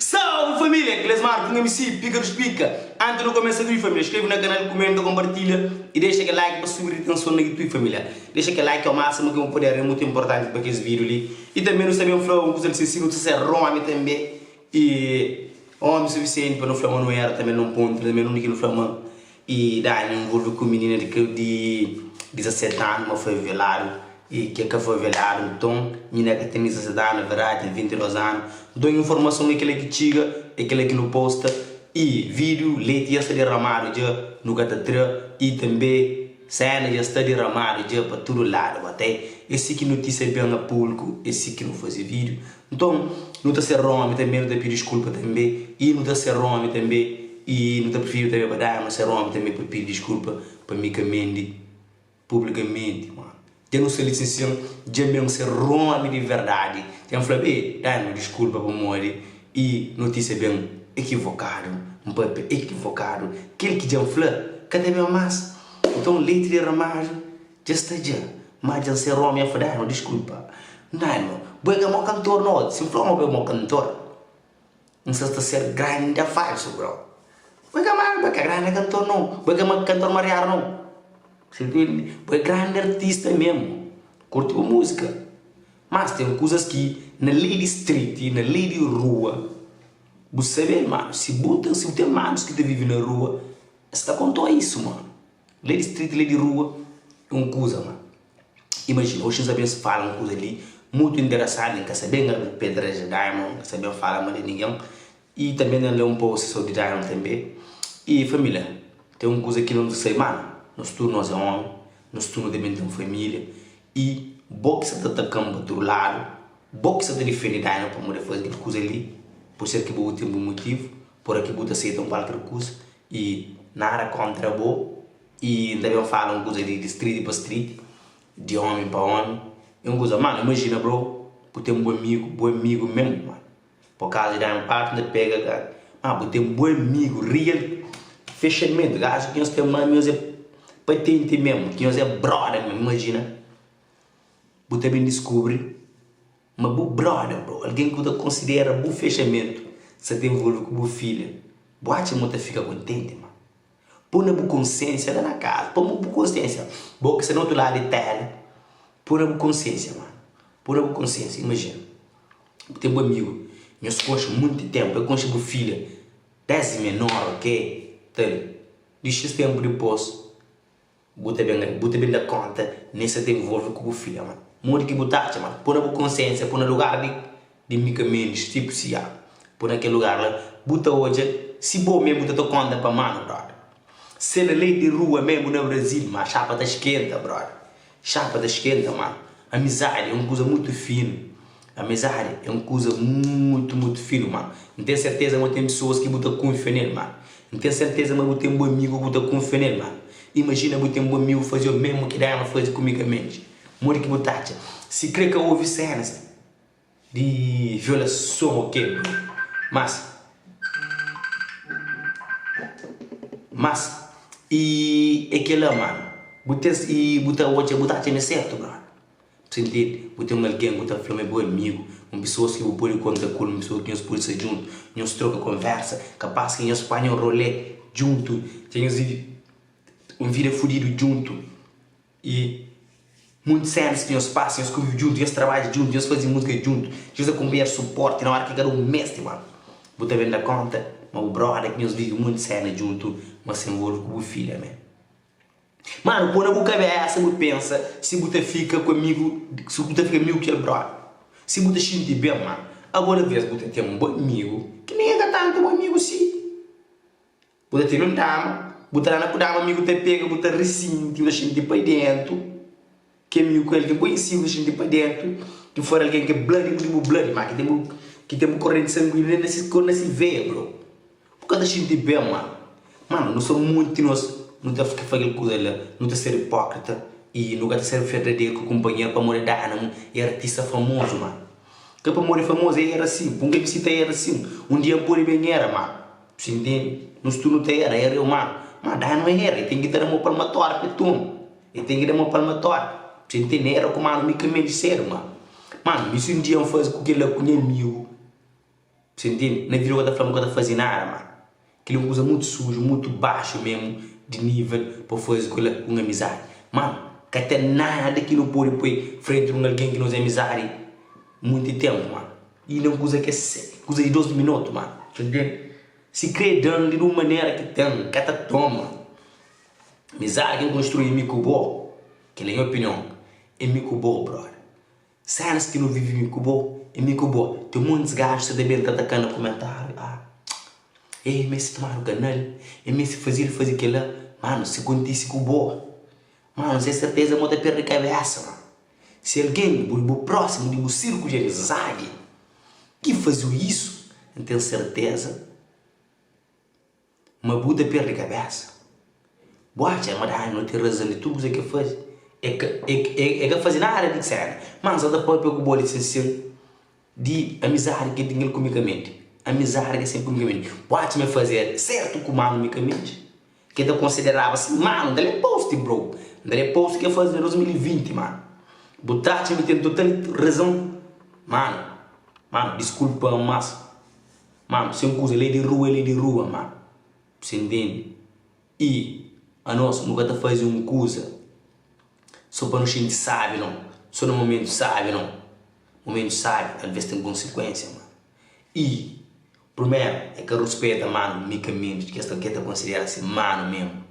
Salve família, Clesmar ku MC Pika dos Pika. Antes nu começa vídeo família, inscreve na canal, comenta, compartilha e deixa aquele like pa subir de tensão na YouTube família. Deixa aquele like ao máximo que um poder é muito importante pa kes vídeo li. E também nu sta bem fla um kuza li si nu ta ser romi também e homi suficiente pa nu fla ma nu era também num ponto também undi ki nu fla ma E Dani nvolve ku minina di di 17 anu ma foi violadu e ke ka foi violadu nton minina ka ten 17 anu na verdadi ten 22 anu nton informason é kila ki txiga é kila ki nu posta e vídiu leti dja sta diramadu dja nu ka ta tra e tanbe sena dja sta diramadu dja pa tudu ladu ba te é si ki notisia ben a públiku é si ki nu faze vídiu Nton, nu ta ser ómi tanbê, nu ta pidi diskulpa tanbê, i nu ta ser ómi tanbê, i nu ta prifiri tanbê pa da-nu ser ómi tanbê pa pidi diskulpa pa mi ka mendi publikamenti. Má dja nu sta li sin-sin, dja mi N ser ómi di verdadi, dja N fla-b, Ê, da-nu diskulpa pamodi i notísia ben ekivokadu, N pâpia ekivokadu, kel ki dja N fla ka ta ben más. Nton, leiti deramadu. Dja sta dja, ma dja N ser omi a fla-nu diskulpa Nano, bo é ka mau kantor no Si N fla ma bo é mau kantor N sa ta ser grandi a falsu bro Bo é ka ma, bo é ka grandi kantor no Bo é ka ma kantor mariadu no Sa ntende? Bo é grandi artista mesmu Kurti bu múzika Mas ten kuzas ki na lei di street, na lei di rua Bu sabe mano, si bu ten, si bu ten manus ki ta vive na rua Es ta konta-u isu mano. Lei di street, lei di rua é un kuza ma imajina oxi N sa ben fala un kuza li mutu interesanti N ka sa ben apedreja Diamond N ka sa ben fala mal di ningen i tanbe N lé un post sobri Diamond tanbe i familia ten un kuza ki no ta sai manu nos tudu nos é omi nos tudu no ta ben ten familia i bo ki sa ta ataka-m pa tudu ladu bo ki sa ta difende Diamond pamodi el faze kel kuza li pode ser ki bo bu ten bu motivu pora ki bu ta seta un kualker kuza I nada kontra bo I N ta ben fala un kuza di street pa street Di omi pa omi É un kuza, mano, imajina bro Bu ten bu amigu, bu amigu mesmu, mano Por kaza di danu parti N ta pega ka Ma bu ten bu amigu real Fexamentu, gaju ki nhos ten ma nhos é patenti mesmu Ki nhos é broda mesmu, imajina Bu ta ben diskubri ma bu broda bro, algen ki bu ta konsidera bu fexamentu sa ta envolve ku bu filha, bu atxa ma bu ta fika kontenti? Ma pô na bu konsiensia la na kaza, pô bu konsiensia, bo ki sta na otu ladu di tela, pô na bu konsiensia ma, pô na bu konsiensia, imajina bu ten bu amigu, nhos konxe monti tenpu, el konxe bu filha desdi menor ok, tal, di xis tenpu dipôs. Bu ta ben bu ta ben da konta ma es sa ta envolve ku bu filha ma modi ki bu ta atxa ma poi na bu konsiensia poi na lugar di di Mika Mendes tipu si ya poi na kel lugar la bu ta odja si bo mesmu ta ta konta pa manu brother se na lei di rua mesmu na Brasil ma xapa ta skenta brother xapa ta skenta manu amizadi é un kuza mutu finu amizadi é un kuza mutu mutu finu manu N ten serteza ma ten pesoas ki bu ta kunfia nel manu N ten serteza ma bu ten bu amigu ku bu ta kunfia nel. Má, imajina bu ten bu amigu faze-u mésmu ki Dana faze ku Mika Mendes. Modi ki bu ta atxa? Sikrê ka obi sénas di violason ô kebra, mas, mas i é kel-la, manu. Bu ten, i bu ta odja, bu ta atxa ma é sértu, brother. Bu intende? Bu ten un algen ku ta fla ma é bu amigu, un pesoas ki bu pode konta ku el, un pesoa ki nhos pode sta djuntu, nhos troka konversa, kapaz ki nhos panha un rolê djuntu, dja nhos vive un vida fudidu djuntu i monti sénas ki nhos pasa, nhos konvive djuntu, nhos trabadja djuntu, nhos faze múzika djuntu, nhos da kunpanheru suporti na óra ki kada un meste. Manu, bu ta ben da konta ma bu broda ki nhos vive monti séna djuntu ma se nvolve ku bu filha mé. Manu, pô na bu kabésa bu pensa si bu ta fika ku amigu, si bu ta fika amigu ku kel brother, si bu ta xinti ben. Manu, agora alvês bu ta ten un bon amigu ki nen é ka tantu bu amigu si. Bu ta ten un dama, bu ta dana ku dama, amigu ta pega, bu ta risinti, bu ta xinti pa déntu ki amigu ku el ki bo insi, bu ta xinti pa déntu ki for algen ki é bloody di bu bloody, má ki ten bu ki ten bu korenti sanguíneo na si na si veia, bro. Bu ka ta xinti ben ma. Mano, nu sta monti nos nu ta fla kel kuza la, nu ta ser ipókrita i nu ka ta ser verdaderu ku kunpanheru pamodi Dánamo é artista famozu, mano. Ka pamodi é famozu, é era si, un ka bisita era si, un dia N pode ben era, mano. Bu sa intende? Nos tudu nu ta era, era é umanu. Ma Dánamo é era, el ten ki ta da mo palmatória pa el toma, el ten ki da mo palmatória. Bu sa intende? Era ku mano mi ka mende sedu, mano. Mano, mi si un dia N faze ku kel-la ku nha amigu. Bu intende? Na vida bu ka ta fla ma bu ka ta faze nada mano. Kel-li é un kuza mutu suju, mutu baxu mésmu di nível pa faze ku el un amizadi. Mano, ka ten nada ki nu pode poi frenti di un algen ki nos é amizadi monti ténpu, mano. Inda un kuza ki é kuza di dos minotu, mano. Ta ntende? Si krê da-m di un manera ki ten, ka ta toma. Amizadi ki N konstrui mi ku bo, kel-li é nha opinion, é mi ku bo, brother. Sénas ki nu vive mi ku bo é mi ku bo Ten montis gaju sa ta ben ta ataka na kumentáriu Ah e meste tomadu kanal E meste faze el faze kela Manu si kontise ku bo Manu se serteza ma bu ta perde kabésa manu Si algen di bu prósimu di bu sirkulu di amizadi ki faze-u isu N ten serteza Ma bu ta perde kabesa. Bu atxa ma Daniel no ten razan di tudu kuza ki el faze? E ka e ka faze nada di sena. Ma N sa ta papia ku bo li sin sin di amizadi ki el ten el ku Mikamenti. Amizadi ki el ten ku Mikamenti. Bu atxa ma el faze sertu ku manu Mikamenti? Ki el ta konsideraba si manu? N ta lé post bro. N ta lé post ki el faze na 2020 manu. Bu ta atxa ma el ten total razon? Manu, manu diskulpa-m mas. Mano, sen kuza, lei di rua é lei di rua, mano. Bu intende? I anos nu ka ta faze un kuza so pa nu xinti sábi nau, so na momentu sábi nau. Momentu sábi alvês ten konsikuénsia, mano. I primeru é ka ruspeta mano Mika Mendes ki es ta ke ta konsidera se mano memu.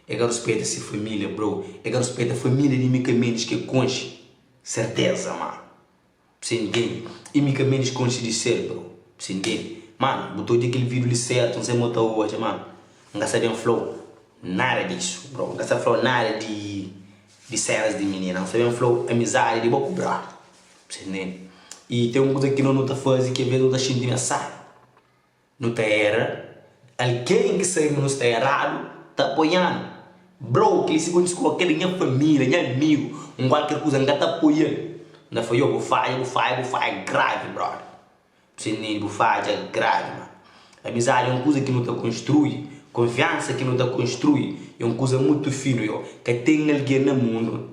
É ka ruspeta se família, bro. É ka ruspeta família di Mika Mendes ki é konxe, serteza, mano. Bse ntende? I mi ka menos konxe di sel bro. Bse ntende? Mano, bu ta odja kel video li sertu, N sai mo ta odja, mano. N ka sa ben flau nada disu, bro. N ka sa flau nada di di senas di minina. N sa ben flau amizadi di bo ku brother. Bse ntende? I ten un kuza ki no nu ta faze ki aves no ta xinti ma sabi. Nu ta era, algen ki sabe ma nu sta eradu ta apoia-nu. Bro, kel-li si kontise ku kel di nha família, nha amigu, un kualker kuza, N ka ta apoia-l. N ta fla, yo, bu fadja, bu fadja, bu fadja gravi, brother. Bu sta intende? Bu fadja gravi, mano. Amizadi é un kuza ki nu ta konstrui, konfiansa ki nu ta konstrui é un kuza mutu finu, yo. Ka ten algen na mundu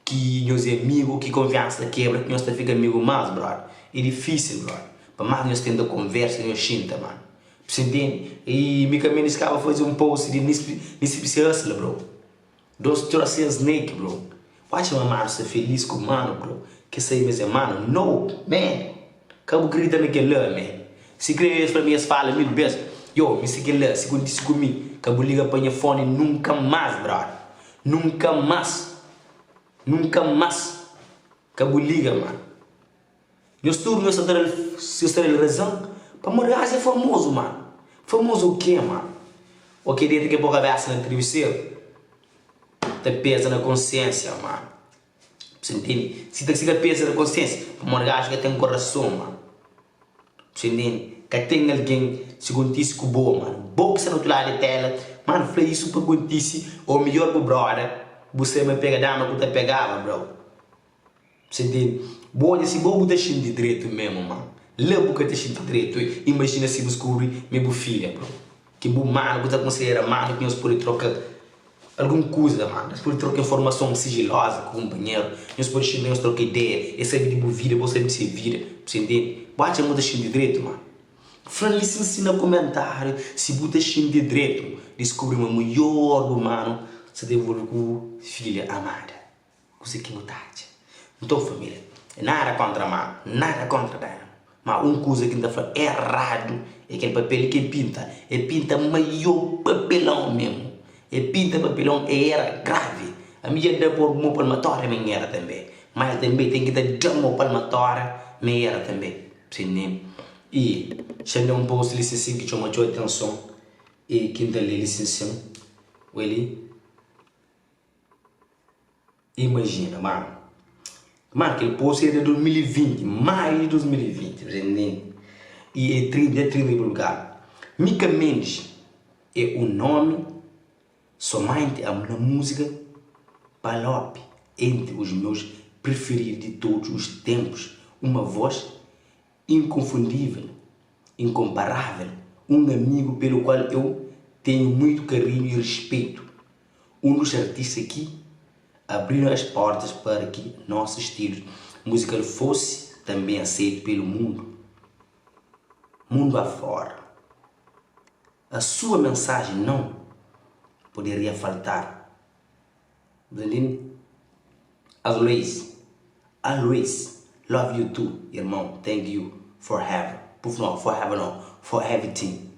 Ki nhos é amigu, ki konfiansa ta kebra, ki nhos ta fika amigu más, brother. É difísil, brother. Pa más nhos tenta konversa, nhos xinta, mano. Bu sa intende? I mi ka menis kaba faze un post di Nipsey Hussle, bro. Don't trust a snake, bro. Bu atxa ma mano sta feliz ku mano, bro? Ke sabe ma es é mano? No, man. Ka bu kridita na kel-la, man. Si kre es fla mi, es fala mil bes. Yo, mi si kel-la, si kontise ku mi, ka bu liga pa nha fone nunka más, brother. Nunka más. Nunka más ka bu liga mano. Nhos tudu nhos ta dal nhos ta dal razan pamodi gaju é famozu mano. Famozu o ke mano? O ke deta ke po kabesa na tribiseru ta peza na konsiensia mano. Bu ntende? Si ta si ka peza na konsiensia pamodi gaju ka ten korason mano. Bu ntende? Ka ten algen si kontise ku bo mano, bo ki sta na otu ladu di tela mano fla isu pa kontise o midjor bu broda bu sai ma pega dama ku ta pegaba bro. Bu ntende? Bu odja si bo bu ta xinti dretu memu mano, la bu ka ta xinti dretu imajina si bu skubri ma é bu filha bro, ki bu mano ku ta konsidera mano ki nhos pode troka Algun kuza, ma nhos pode troka informason sijiloza ku kunpanheru, nhos pode xinta nhos troka ideia, el sabe di bu vida, bo sabe di se vida, bu ta intende? Bu atxa ma bu ta xinti dretu, ma fla li sin si na kumentariu si bu ta xinti dretu diskubri ma maior bu manu sa ta involve ku bu filha amada. Kuzê ki bu ta atxa? Nton família, nada kóntra ma, nada kóntra Dynamo, má un kuza ki N ta fla eradu é kel papel ki el pinta. El pinta maior papelon mésmu. El pinta papelon, e era gravi. Ami dja N da pa mo palmatória ma N era tanbê. Má el tanbê ten ki ta da mo palmatória ma e era tanbê. I xa-m da un post li sin sin ki txoma txeu atenson i ki N ta lé li sin sin. Oi li. Imajina, mano. Mano, kel post é di 2020, maio di 2020, bu ntende? I é 30, dia 30 ki publikadu. Mika Mendes é un nomi somente na múzika Palop, entre os meus preferidos de todos os tempos, uma voz inconfundível, incomparável, um amigo pelo qual eu tenho muito carinho e respeito. Um dos artistas que abriram as portas para que nosso estilo musical fosse também aceito pelo mundo. Mundu afora. A sua mensagem não poderia faltar. Bu ta ntende? Always, always love you too irmão, thank you for ever, puf no, for ever no, for everything.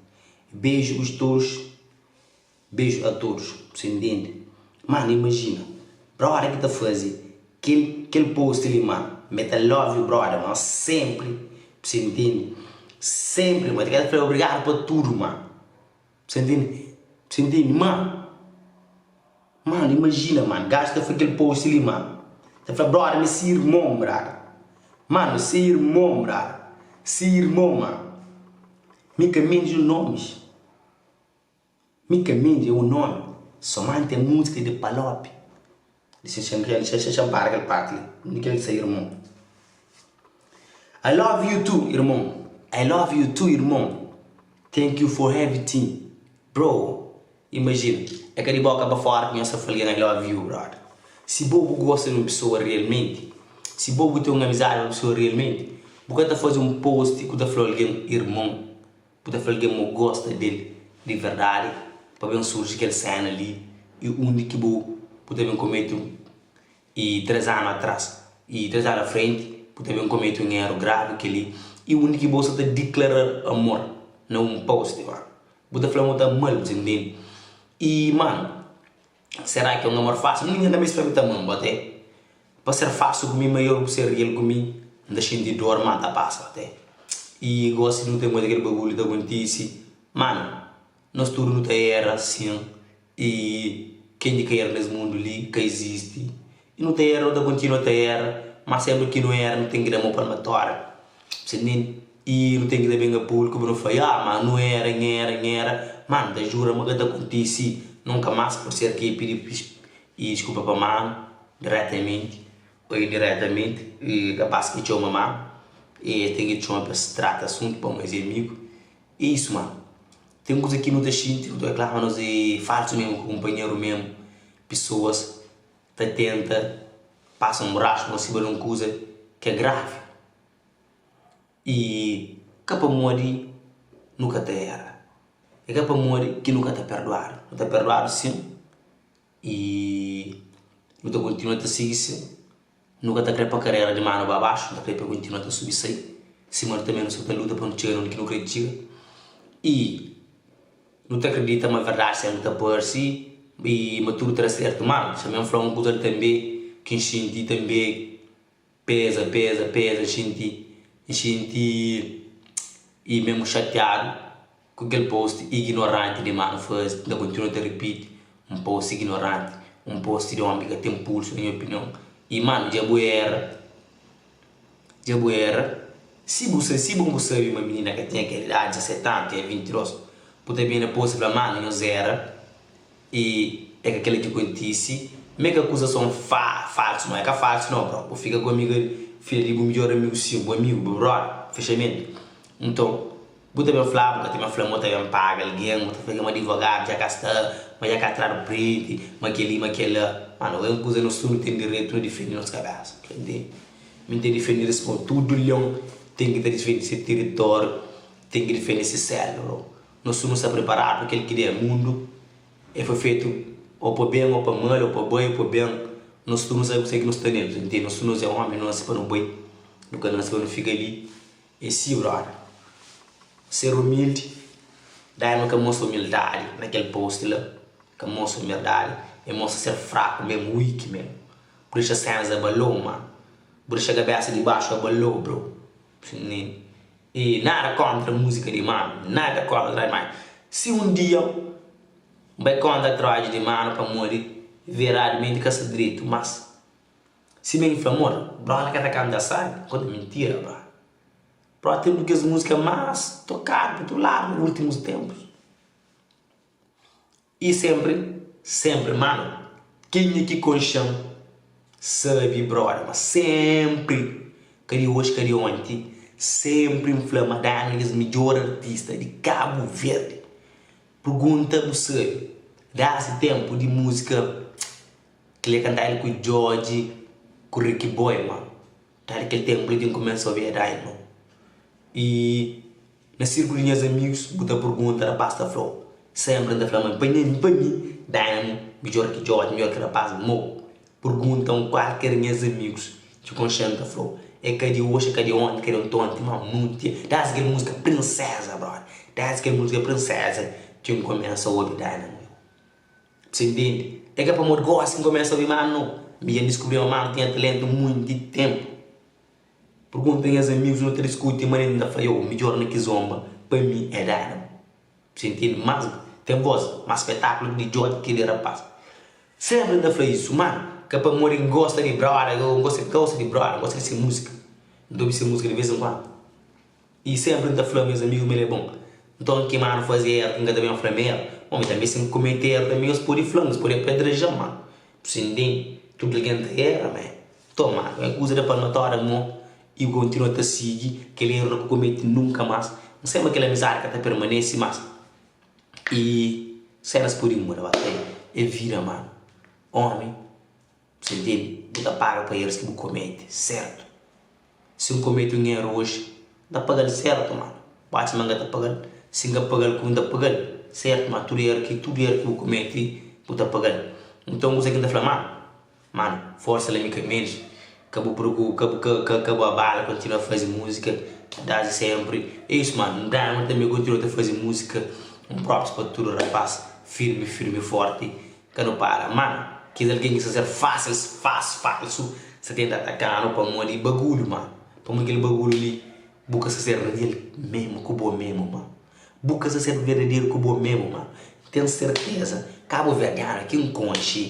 Beijo gostoso, beijo a todos, bu ta ntende? Mano, imagina, brother ki ta faze kel kel post li mano, me ta love you brother mano, sempri, bu ta ntende? Sempri, ma ta kre fla obrigado pa tudo mano. Você entende? Você entende? Mano, mano, imagina, mano, gajo ta fla kel post li, mano. Ta fla, brother, mi é se irmon, brother. Mano, se irmon, brother. Se irmon, mano. Mi ka mende o nomes. Mi ka mende o nome. Somante a música de Palop. Dexa-m para kel parti li. Undi ki el sta irmon? I love you too irmon I love you too irmon Thank you for everything Bro, imajina É ka di boka pa fora ki nhos ta fla algen I love you brother Si bo bu gosta di un pesoa realmenti Si bo bu ten un amizadi ku un pesoa realmenti Bu ka ta faze un post ku ta fla algen irmon Bu ta fla algen ma bu gosta del di verdadi pa ben surji kel sena li i undi ki bu bu ta ben komete un i 3 anu atras i 3 anu a frenti bu ta ben komete un eru gravi kel-li i undi ki bo sa ta diklara amor na un post mano bu ta fla ma bu ta ama-l bu ta ntende i mano sera ki é un amor falsu ningen ka meste fla mi ta ama-m bo te Pa ser falsu ku mi ma eu ser rial ku mi N ta xinti dor ma N ta pasa até I gosi nu ten odja kel bagulhu ta kontisi Manu, nos tudu nu ta era sin I ken ki ka era nes mundu li ka izisti I nu ta era nu ta kontinua ta era Ma senpri ki nu era nu ten ki da mo palmatória Bu sa ntende? I nu ten ki ta ben a públiku pa nu fla Ya ma nu era, N era, N era Ma N ta jura ma ka ta kontisi nunka más Pode ser ki e pidi I diskulpa pa manu diretamenti o indiretamenti i kapas ki txoma manu i es ten ki txoma pa es trata asuntu pamodi es é amigu é isu manu ten kuza ki nu ta xinti nu ta reklama nos é falsu mesmu ku kunpanheru mesmu pesoas ta tenta pasa un brasu pa riba di un kuza ki é gravi i ka pamodi nu ka ta era é ka pamodi ki nu ka ta perduadu nu ta perduadu sin. I nu ta kontinua ta sigi si nu ka ta kre pa karera di manu ba baxu, nu ta kre pa kontinua ta subi sai, sima nu tanbe nu sta ta luta pa nu txiga na undi ki nu kre txiga. I nu ta kridita ma verdadi senpri ta parse i ma tudu ta da sertu. Manu, xa mi N fla un kuza li tanbe ki N xinti tanbe. Peza, peza, peza, N xinti, N xinti i memu xatiadu ku kel post ignoranti di manu faze, N ta kontinua ta ripiti, un post ignoranti, un post di omi ki ka ten pulsu na nha opinion. I manu dja bu era, dja bu era, si bu sa, si bu bu sabe ma minina ka tinha kel idadi, 17 anu, tinha 22, bu ta bira post i fla manu nhos era. I é ka kela ki kontisi ma é ka akuzason falsu no é ka falsu no bro bu fika ku amiga filha di bu midjor amigu sim bu amigu bu brother fexamentu nton bu ta ben fla bu ka ta ben fla ma bu ta ben paga algen bu ta fla ma adivogadu dja ka sta ma dja ka tradu prenti ma keli ma kela mano é un kuza nos tudu ten direitu na difende nos kabesa ta ntende mi n ta difende tudu lion ten ki ta difende se tiritóriu ten ki difende se selva bro. Nos tudu nu sta priparadu pa kel ki der mundu. E foi fetu ô pa ben ô pa mal, ô pa bai ô pa ben. Nos tudu nu sabe kuzê ki nu sta nel. Ntende? Nos tudu nos é ómi, nu nase pa nu bai, nu ka nase pa nu fika li. É si, brother. Ser umildi, Daniel ka mostra umildadi na kel post la. Ka mostra umildadi, e mostra ser fraku mesmu, weak mesmu. Bu dexa sénas abalou, mano. Bu dexa kabésa di baxu abalou, bro. E nada kontra múzika di manu, nada kontra trabadju di manu. Si un dia N bai kontra trabadju di manu pamodi verdadimenti ka sta dretu, mas si ben fla amor, broda ka ta kanta sabi, N konta mintira broda. Broda ten un di kes múzika más tokadu pa tudu ladu na últimus ténpus. I senpri, senpri, manu, kenha ki konxe-m sabe, broda, ma senpri, ka di oji, ka di onti, senpri N fla ma Daniel é kes midjór artista di Kabu Verdi. Pergunta bu sabe, désdi ténpu di múzika ki el kantaba ku Djodje, ku Ricky Boy, manu, désdi kel ténpu li ki N kumesa obi Daniel. I. Na sirkulu di nhas amigus bu ta pergunta rapaz ta fla-u. Sempri N ta fla ma pa nha pa mi Dynamo midjor ki George midjor ki rapaz mau. Pergunta un kualker nhas amigus ki konxe-m ta fla-u é ka di oxi é ka di onti ka di ontonti ma munti Desdi kel múzika prinseza brother desdi kel múzika prinseza ki N kumesa obi Dynamo. Bu intende? É ka pamodi gosi ki N kumesa obi manu nau. Mi dja N diskubri ma manu tinha talentu munti ténpu. Pergunta nhas amigus nu ta diskuti manera N ta fla yo midjor na kizomba pa mi é Dynamo. Bu intende? Mas ten voz mas spetakulu ki di Djodje ki di rapaz. Sempri N ta fla isu manu ka pamodi N gosta di broda N gosta di gosta di broda N gosta di se musika N ta obi se musika di vez en kuandu. I sempri N ta fla nhas amigu ma el é bon. Nton ki manu faze eru ki N ka ta ben fla ma eru. Bon mi tanbe si N komete eru tanbe nhos pode fla-m nhos pode apedreja-m ma bu sa intende? Tudu algen ta era ma Nton manu é kuza da palmatória mo i bu kontinua ta sigi kel eru la ku komete nunka mas. N sai ma kel amizadi ka ta permanese mas i senas pode muda ba ta é vida manu. Omi bu sa intende? Bu ta paga pa erus ki bu komete sertu. Si N komete un eru oji, N ta paga-l sértu, manu. Bu atxa ma N ka ta paga-l? Si N ka paga-l, ku N ta paga-l sértu? Ma tudu eru ki tudu eru ki bu komete, bu ta paga-l. Nton, kuzê ki N ta fla? Manu, manu, forsa la mi ka menos. Ka bu preokupa, ka bu ka ka ka bu abala, kontinua faze múzika, dase sénpri. É isu, manu. N dama tanbe kontinua ta faze múzika. Un própis pa tudu rapás, firmi, firmi, fórti. Ka nu para. Manu, kes algen ki sta ser fásil, fásil, falsu, sta tenta ataka-nu pamodi bagulhu, manu. Pamodi kel bagulhu li, bu ka sta ser real memu ku bo memu, manu. Bu ka sta ser verdaderu ku bo memu, manu. N ten serteza, kabuverdianu ki N konxe,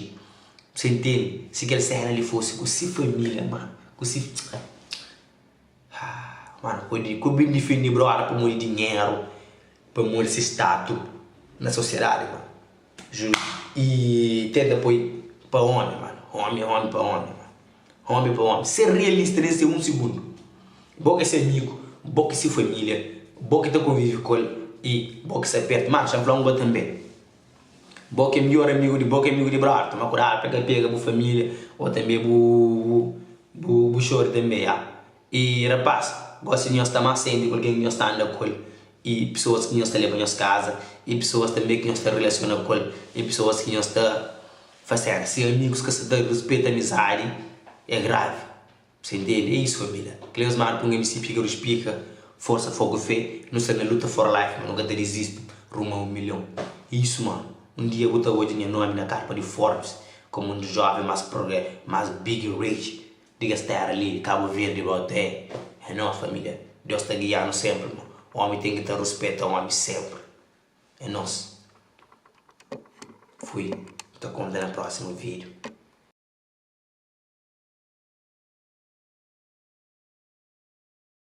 bu sa intende, si kel sena li fosi ku si família, manu, ku si. Manu, pode ku ben difende broda pamodi dinheru, pamodi si statu na sosiedadi, manu. Justu i tenta poi pa omi, manu. Omi, omi pa omi, manu. Omi pa omi. Ser realista nen se un sigundu. Bo ki é se amigu, bo ki se familia, bo ki ta konvive ku el i bo ki sta pertu. Manu, xa-m fla un kuza tanbe. Bo ki é midjor amigu di bo ki é amigu di brother, toma kudadu pa ka pega bu familia o tanbe bu bu bu xori tanbe, ya. I rapaz, gosi nhos sta más senti ku algen ki nhos ta anda ku el i pesoas ki nhos ta leba nhos kaza i pesoas tanbe ki nhos ta relasiona ku el i pesoas ki nhos ta fase. Si amigus ka sta ta ruspeta amizadi, é gravi. Você entende? É isso família. Cleus Mano pung MC Pícaro Spica Força foco fé Nu sta na luta for life ma nu ka ta disisti Rumo a 1 milhon É isso mano Um dia bu ta odja nha nomi na karpa di Forbes Como um dos jovens mais progre mais big rich di kes terra li di Cabo Verde bro até É nos família Deus ta guianu sempre mano Homi tem ki ta ruspeta homi sempre É nos Fui Nu ta konta na próximo vídeo.